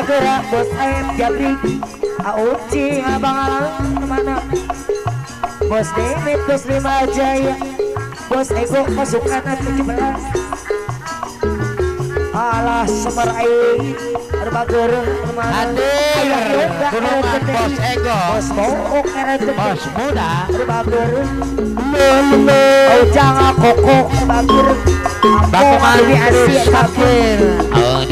Bagera Bos Aep Jabrik Auci Abang Alang mana Bos Demit Bos Lima Jaya Bos Ego pasukan 17 Alah Semar Air Bager Hadir Gunungan Bos Ego Bos Mook Bos Muda Bager Ujang Koko Bager Bakungan Terus Sakir Oh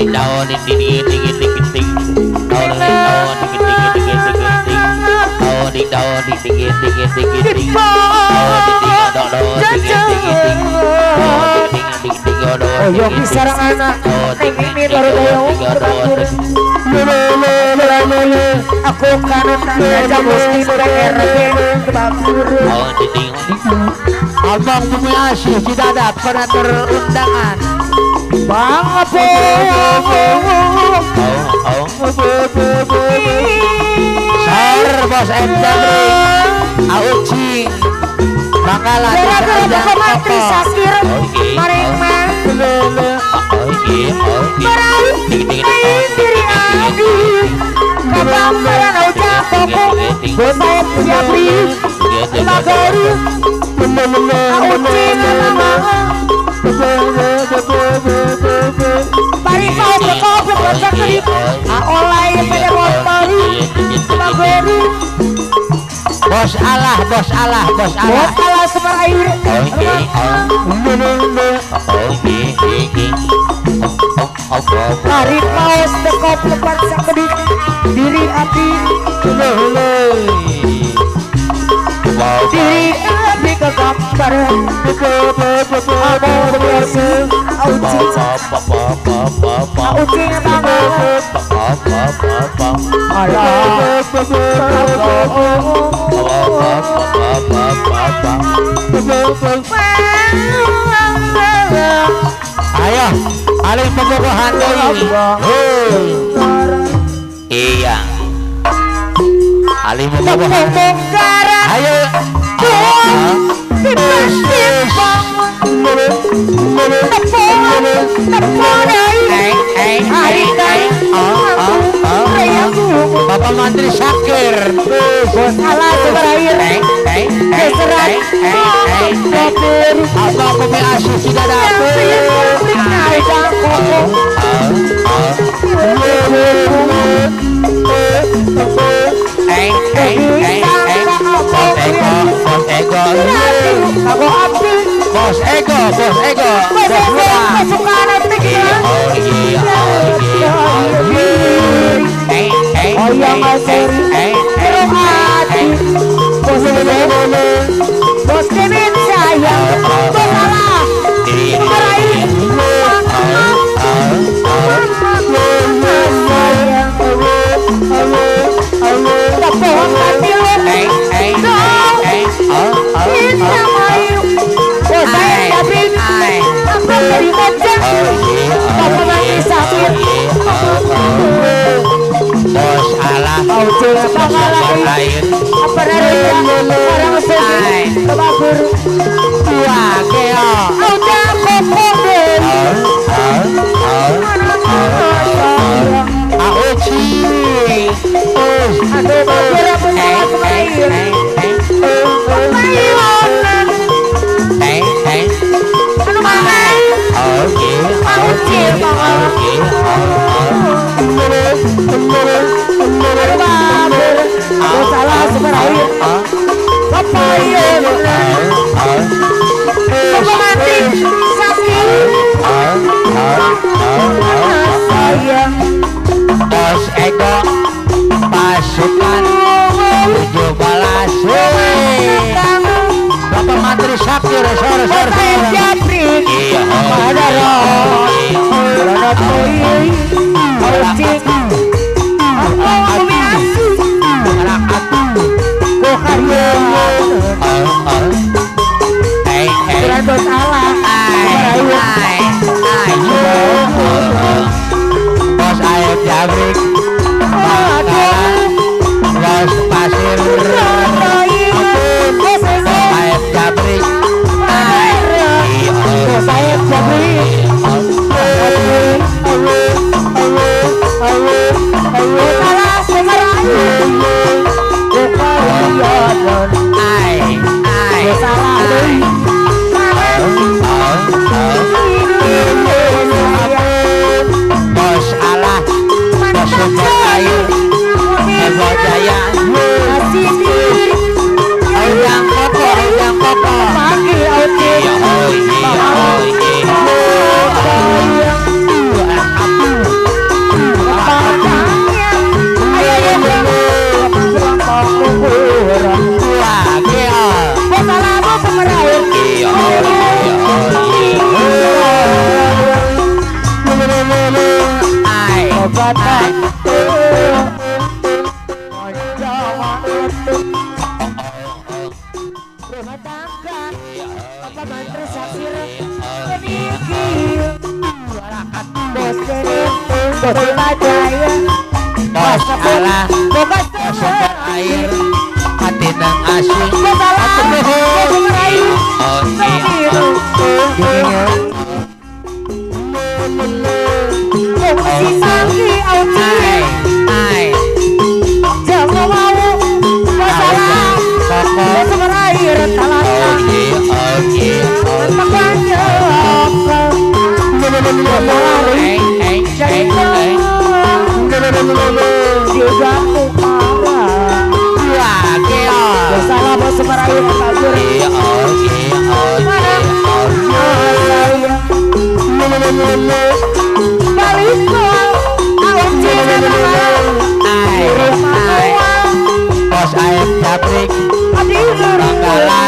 Yogi sarang anak Neng Mimi baru doyong berbatur. Aku kanan aja mesti PRB berbatur. Abang Bumi Asih Cidadap penatur undangan Bang Apo Sar Bos M Auci Bangala Gara-gara Mantri Sakir Maring mang diri adi Kabambaran Ujang Koko Bos Aep Jabri Bagoru Auci Abang Pari kau berkopi bercak kedip Aolai pada motor Bagoru Bos Allah, Bos Allah, Bos Allah. Bos Allah Semar Air. Tarik maos tekop lepat sakedik diri api. Diri api kegambar. Amor bersi auci. Auci banget. Allah. Ayo, alih pembobohan deui. Iya. Alih pembobohan. Ayo. Bapak Mantri Sakir Bos Allah Semar Air Keserat Abang Bumi Asih Cidadap Bos Ego, Bos Ego, Bos Muda. Bos Demin sayang, Bos Allah, Meraih, sayang, tepung hati lu, Bos Aep Jabrik, aku beri aja, Bapak Mantri Sakir, Bos Allah, Bos Air, apa orang sedih, kebagur, tua keo, udah kokoden, Auci, aduh bagur aku salah semair, anu mangai, Auci, Bos Allah Semar Air, Bapak Bapak Mantri Sakir, sayang, Bos Ego, pasukan 17, Bapak Mantri Sakir, sor sor sor, Jabrik, Bos Allah, Bos Aep Jabrik, Bos Pasir, Bos Aep Jabrik, Bos Aep Jabrik, Bangkala sumber air hati nang asing Bos air jabrik Bangkala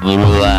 mundur.